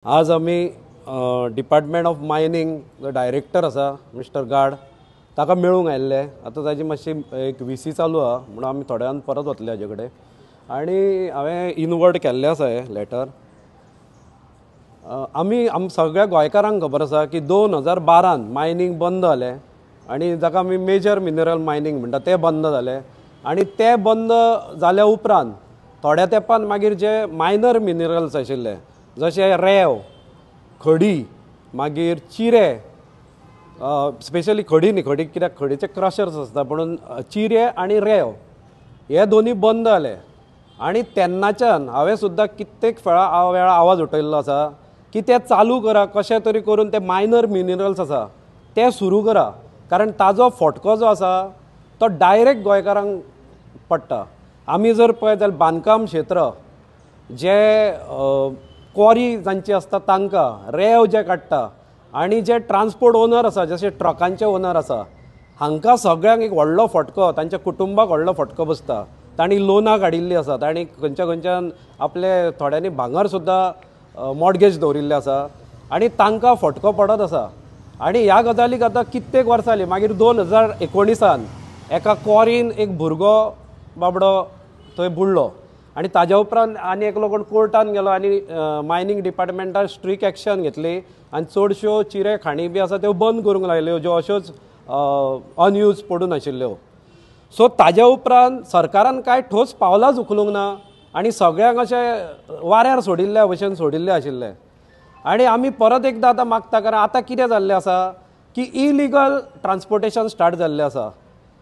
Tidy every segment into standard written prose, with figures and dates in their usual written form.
आज आमी department of mining जो डायरेक्टर आसा मिस्टर गाड ताका मेळूंक आयिल्ले. आतां ताजी मातशी एक व्ही सी चालू आहा म्हणून आमी थोड्या वेळान परत वतले हाजे कडेन आनी हांवें इनवर्ड केल्लें आसा हें लेटर. आमी आम सगळ्या गोंयकारांक खबर आसा की 2012न मायनींग बंद जालें आनी जाका आमी मेजर मिनरल मायनींग म्हणटा तें बंद जालें आनी तें बंद जाल्या उपरांत थोड्या तेंपान मागीर जे मायनर मिनरल्स आशिल्ले जशे रेंव, खडी, मागीर चिरे, स्पेशली खडी न्ही, खडी कित्याक खडीचे क्रशर्स आसता, पुणून चिरे आनी रेंव हे दोनी बंद जाले. आनी तेन्नाच्यान हांवें सुद्दां कित्येक वेळा आवाज उठयल्लो आसा की ते चालू करा, कशें तरी करून ते मायनर मिनरल्स आसा ते सुरू करा, कारण ताजो फटको जो आसा तो डायरेक्ट गोंयकारांक पडटा. आमी जर पळयत जाल्यार बांदकाम क्षेत्र जे क्वॉरी जांची आसता तांकां रेंव जे काडटा आनी जे ट्रान्सपोर्ट ओनर आसा जशे ट्रकांचे ओनर आसा हांकां सगळ्यांक एक व्हडलो फटको, तांच्या कुटुंबाक व्हडलो फटको बसता. तांणी लोनां काडिल्लीं आसा, तांणी खंयच्या खंयच्यान आपले थोड्यांनी भांगर सुद्दां मॉर्गेज दवरिल्लें आसा आनी तांकां फटको पडत आसा. आनी ह्या गजालीक आतां कित्येक वर्सां जालीं. मागीर 2019 एका क्वॉरीन एक भुरगो बाबडो थंय बुडलो आनी ताज्या उपरांत आनी एकलो कोण कोर्टान गेलो आनी मायनींग डिपार्टमेंटान स्ट्रीक एक्शन घेतली आनी चडश्यो चिरे खाणी बी आसा त्यो बंद करूंक लायल्यो ज्यो अश्योच अनयूज पडून आशिल्ल्यो. सो ताज्या उपरांत सरकारान कांय ठोस पावलांच उखलूंक ना आनी सगळ्यांक अशें वाऱ्यार सोडिल्ल्या भशेन सोडिल्लें आशिल्लें. आनी आमी परत एकदां आतां मागता, कारण आतां कितें जाल्लें आसा की इलिगल ट्रान्सपोर्टेशन स्टार्ट जाल्लें आसा.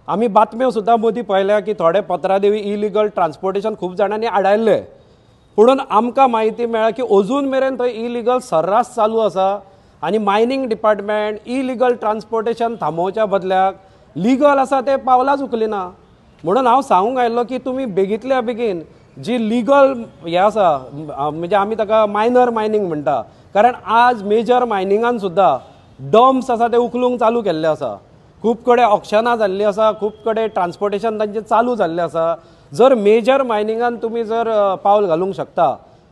आमी बातम्यो सुद्दां मदीं पळयल्या की थोडे पत्रादेवी इलिगल ट्रान्सपोर्टेशन खूब जाणांनी आडायल्लें, पुणून आमकां म्हायती मेळ्ळा की अजून मेरेन थंय इलिगल सर्रास चालू आसा आनी मायनींग डिपार्टमेंट इलिगल ट्रान्सपोर्टेशन थांबोवच्या बदल्याक लिगल आसा ते पावलांच उखलिना. म्हणून हांव सांगूंक आयिल्लो की तुमी बेगींतल्या बेगीन जी लिगल हें आसा म्हणजे आमी ताका मायनर मायनींग म्हणटा, कारण आज मेजर मायनिंगान सुद्दां डम्प्स आसा ते उखलूंक चालू केल्ले आसा, खूब कडेन ऑक्शनां जाल्लीं आसा, खूब कडेन ट्रान्सपोर्टेशन तांचें चालू जाल्लें आसा. जर मेजर मायनिंगान तुमी जर पावल घालूंक शकता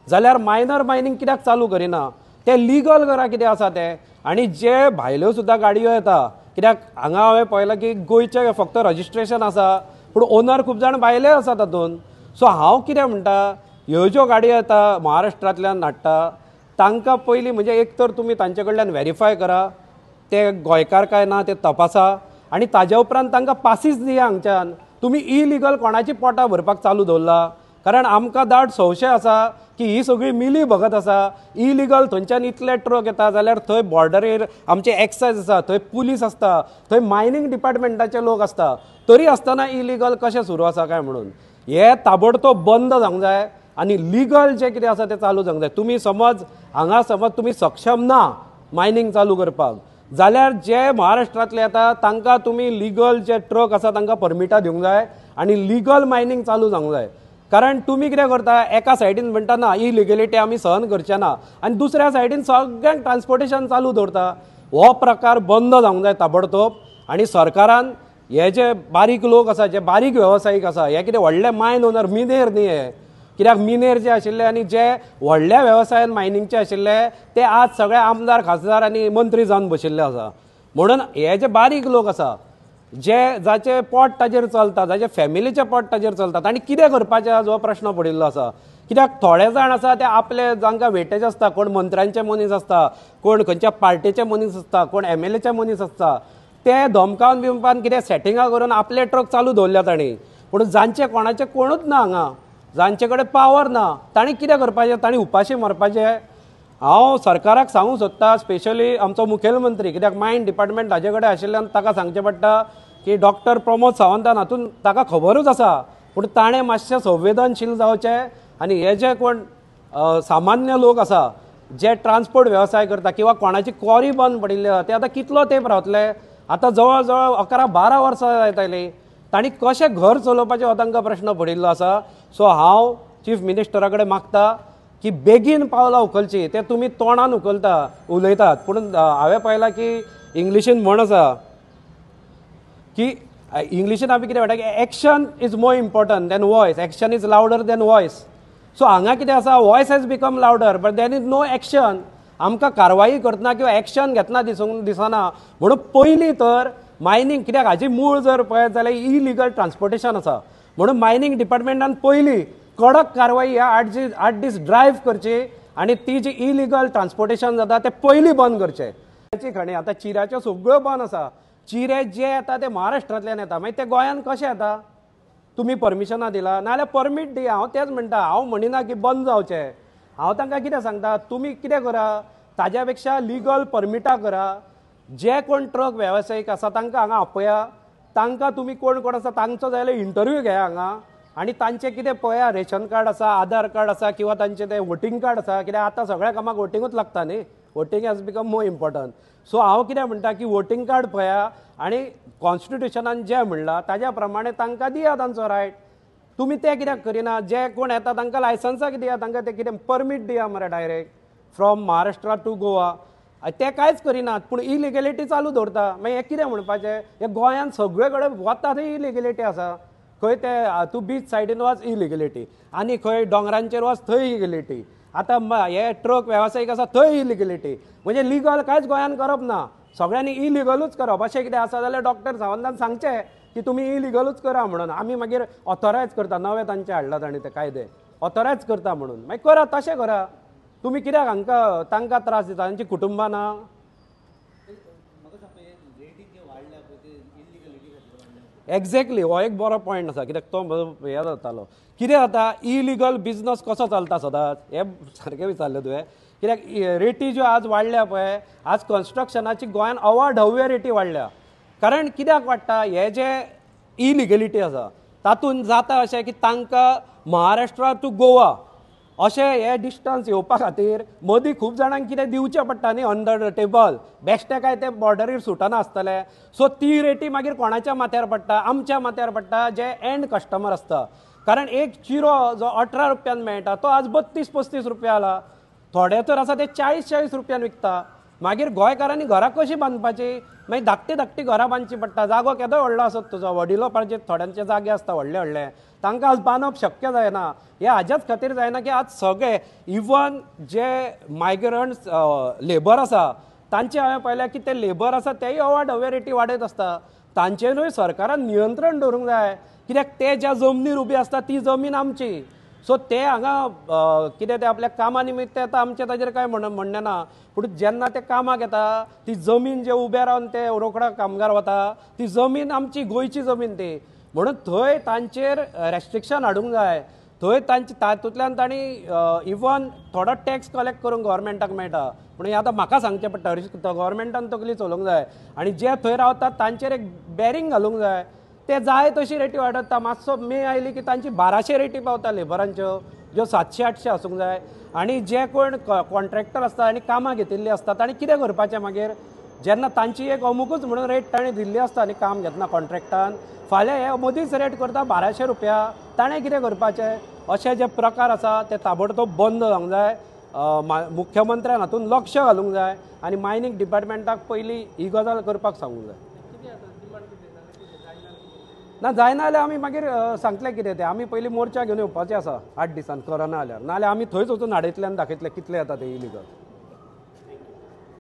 जाल्यार मायनर मायनींग कित्याक चालू करिना, तें लिगल करा कितें आसा तें. आनी जे भायल्यो सुद्दां गाडयो येता, कित्याक हांगा हांवें पळयलां की गोंयचें फक्त रजिस्ट्रेशन आसा पूण ओनर खूब जाण भायले आसा तातूंत. सो हांव कितें म्हणटा, ह्यो ज्यो गाडयो येता महाराष्ट्रांतल्यान हाडटा तांकां पयलीं म्हणजे एक तर तुमी तांचे कडल्यान वेरीफाय करा ते गोंयकार काय ना ते तपासा आनी ताज्या उपरांत तांकां पासीस दिया हांगच्यान. तुमी इलिगल कोणाची पोटां भरपाक चालू दवरला, कारण आमकां दाट संशय आसा की ही सगळी मिली भगत आसा. इलिगल थंयच्यान इतले ट्रक येता जाल्यार थंय बॉर्डरीर आमचे एक्सायज आसा, थंय पुलीस आसता, थंय मायनींग डिपार्टमेंटाचे लोक आसता, तरी आसतना इलिगल कशें सुरू आसा काय म्हणून हे ताबडतोब बंद जावंक जाय आनी लिगल जें कितें आसा तें चालू जावंक जाय. तुमी समज हांगा समज तुमी सक्षम ना मायनींग चालू करपाक जाल्यार जे महाराष्ट्रांतले येता तांकां तुमी लिगल जे ट्रक आसा तांकां परमिटां दिवंक जाय आनी लिगल मायनींग चालू जावंक जाय. कारण तुमी कितें करता, एका सायडीन म्हणटा ना इलिगलिटी आमी सहन करचे ना आनी दुसऱ्या सायडीन सगळ्यांक ट्रान्सपोर्टेशन चालू दवरता. हो प्रकार बंद जावंक जाय ताबडतोब. आनी सरकारान हे जे बारीक लोक आसा, जे बारीक वेवसायीक आसा, हे कितें व्हडले मायन ओनर मिनेर न्ही हे, कित्याक मिनेर जे आशिल्ले आनी जे व्हडल्या वेवसायान मायनिंगचे आशिल्ले ते आज सगळे आमदार, खासदार आनी मंत्री जावन बशिल्ले आसा. म्हणून हे जे बारीक लोक आसा, जे जाचे पोट ताजेर चलता, जाचे फॅमिलीचें पोट ताजेर चलता, तांणी कितें करपाचें आज हो प्रश्न पडिल्लो आसा. कित्याक थोडे जाण आसा ते आपले जांकां वेटेज आसता, कोण मंत्र्यांचे मनीस आसता, कोण खंयच्या पार्टेचे मनीस आसता, कोण एमएलएचे मनीस आसता, ते धमकावन बिमकावन कितें सेटिंगां करून आपले ट्रक चालू दवरल्या तांणी. पूण जांचे कोणाचे कोणूच ना हांगा, जांचे कडेन पावर ना, तांणी कितें करपाचें, तांणी उपाशी मरपाचें. हांव सरकाराक सांगूंक सोदता, स्पेशली आमचो मुखेलमंत्री, कित्याक मायन डिपार्टमेंट ताजे कडेन आशिल्ल्यान ताका सांगचें पडटा की डॉक्टर प्रमोद सावंतान हातून ताका खबरूच आसा, पूण ताणें मातशें संवेदनशील जावचें आनी हे जे कोण सामान्य लोक आसा जे ट्रान्सपोर्ट वेवसाय करता किंवा कोणाची क्वॉरी बंद पडिल्ली आसा ते आतां कितलो तेंप रावतले, आतां जवळ जवळ 11-12 वर्सां जायत आयलीं, तांणी कशें घर चलोवपाचें हो तांकां प्रश्न पडिल्लो आसा. सो हांव चीफ मिनिस्टरा कडेन मागता की बेगीन पावलां उखलचीं. ते तुमी तोंडान उखलता उलयतात, पूण हांवें पळयलां की इंग्लिशीन म्हण आसा की इंग्लिशीन आमी कितें म्हणटा की action is more important than voice, action is louder than voice. So हांगा कितें आसा, voice has become louder but there is no action. आमकां कारवाई करतना किंवा एक्शन घेतना दिसूंक दिसना. म्हणून पयलीं तर मायनींग, कित्याक हाजी मूळ जर पळयत जाल्यार इलिगल ट्रान्सपोर्टेशन आसा, म्हणून मायनींग डिपार्टमेंटान पयलीं कडक कारवाई ह्या 8 दीस ड्रायव्ह करची आनी ती जी इलिगल ट्रान्सपोर्टेशन जाता तें पयलीं बंद करचें. खणी आतां चिऱ्याच्यो सगळ्यो बंद आसा. चिरे जे येता ते महाराष्ट्रांतल्यान येता, मागीर ते गोंयांत कशें येता? तुमी परमिशनां दिला नाजाल्यार परमीट दिया. हांव तेंच म्हणटा, हांव म्हणिना की बंद जावचें. हांव तांकां कितें सांगता, तुमी कितें करा, ताज्या पेक्षा लिगल परमिटां करा. जे कोण ट्रक वेवसायीक आसा तांकां हांगा आपया, तांकां तुमी कोण कोण आसा तांचो जाय जाल्यार इंटरव्यू घेया हांगा आनी तांचें कितें पळया, रेशन कार्ड आसा, आधार कार्ड आसा किंवा तांचें तें वोटींग कार्ड आसा. कित्याक आतां सगळ्या कामाक वोटिंगूच लागता न्ही, voting has become more important. So हांव कितें म्हणटा की वोटींग कार्ड पळया आनी कॉन्स्टिट्युशनान जें म्हणलां ताज्या प्रमाणे तांकां दिया तांचो रायट. तुमी तें कित्याक करिना? जे कोण येता तांकां लायसन्सां दिया, तांकां तें कितें परमीट दिया मरे direct from Maharashtra to Goa. ते कांयच करिनात, पूण इलिगेलिटी चालू दवरता. मागीर हें कितें म्हणपाचें? हे गोंयांत सगळे कडेन वता थंय इलिगेलिटी आसा. खंय ते तूं बीच सायडीन वच इलिगेलिटी, आनी खंय दोंगरांचेर वच थंय इलिगेलिटी. आतां हे ट्रक वेवसायीक आसा थंय इलिगेलिटी. म्हणजे लिगल कांयच गोंयांत करप ना, सगळ्यांनी इलिगलूच करप. अशें कितें आसा जाल्यार डॉक्टर सावंतान सांगचें की तुमी इलिगलूच करा म्हणून. आमी मागीर ऑथोरायज करता, नवे तांचे हाडला तांणी ते कायदे, ऑथोरायज करता म्हणून. मागीर करा, तशें करा. तुमी कित्याक हांकां तांकां त्रास दिता, तांची कुटुंबां ना? एग्जॅक्टली, हो एक बरो पॉयंट आसा, कित्याक तो हें जातालो. कितें जाता, इलिगल बिजनस कसो चलता सदांच, हें सारकें विचारलें तुवें. कित्याक रेटी ज्यो आज वाडल्या पळय, आज कन्स्ट्रक्शनाची गोंयांत अवाढव्य रेटी वाडल्या. कारण कित्याक वाडटा, हे जे इलिगेलिटी आसा तातूंत जाता अशें की तांकां महाराष्ट्रा टू गोवा अशें हे डिस्टन्स येवपा खातीर मदीं खूब जाणांक कितें दिवचें पडटा न्ही, अंडर the table. बेश्टे काय ते बॉर्डरीर सुटना आसतले. सो ती रेटी मागीर कोणाच्या माथ्यार पडटा? आमच्या माथ्यार पडटा, जे एंड कस्टमर आसता. कारण एक चिरो जो 18 रुपयान मेळटा तो आज 32-35 रुपया जाला. थोडे तर आसा ते 40-40 रुपयान विकता. मागीर गोंयकारांनी घरां कशीं बांदपाची? मागीर धाकटी धाकटी घरां बांदची पडटा. जागो केदो व्हडलो आसत तुजो, वडिलो पारजे थोड्यांचे जागे आसता व्हडले व्हडले, तांकां आज बांदप शक्य जायना. हे हाज्याच खातीर जायना की आज सगळे इवन जे मायग्रंट्स लेबर आसा तांचे हांवें पळयलें की ते लेबर आसा तेय अवाढव्य रेटी वाडयत आसता. तांचेरूय सरकारान नियंत्रण दवरूंक जाय, कित्याक ते ज्या जमनीर उबी आसता ती जमीन आमची. सो ते हांगा कितें ते आपल्या कामा निमित्त येता, आमचें ताजेर कांय म्हणणें ना. पूण जेन्ना ते कामाक येता ती जमीन जे उबे रावन ते रोकडा कामगार वता, ती जमीन आमची गोंयची जमीन ती. म्हणून थंय तांचेर रेस्ट्रिक्शन हाडूंक जाय. थंय तांचे तातूंतल्यान तांणी इवन थोडो टॅक्स कलेक्ट करूंक गव्हर्मेंटाक मेळटा. पूण हें आतां म्हाका सांगचें पडटा, गव्हर्मेंटान तकली चलोवंक जाय आनी जे थंय रावतात तांचेर एक बॅरींग घालूंक जाय. ते जाय तशी रेटी वाडयता. मातसो मे आयली की तांची 1200 रेटी पावता लेबरांच्यो, ज्यो 700-800 आसूंक जाय. आनी जे कोण कॉन्ट्रॅक्टर आसता आनी कामां घेतिल्लीं आसता तांणी कितें करपाचें मागीर? जेन्ना तांची एक अमुकूच म्हणून रेट ताणें दिल्ली आसता आनी काम घेतना कॉन्ट्रॅक्टान, फाल्यां हे मदींच रेट करता 1200 रुपया, ताणें कितें करपाचें? अशे जे प्रकार आसा ते ताबडतोब बंद जावंक जाय. मुख्यमंत्र्यान हातूंत लक्ष घालूंक जाय आनी मायनींग डिपार्टमेंटाक पयलीं ही गजाल करपाक सांगूंक जाय. ना जायना जाल्यार आमी मागीर सांगतले कितें तें. आमी पयलीं मोर्चा घेवन येवपाचें आसा 8 दिसान, करना जाल्यार. नाजाल्यार आमी थंयच वचून हाडयतले आनी दाखयतले कितले येता ते इलिगल.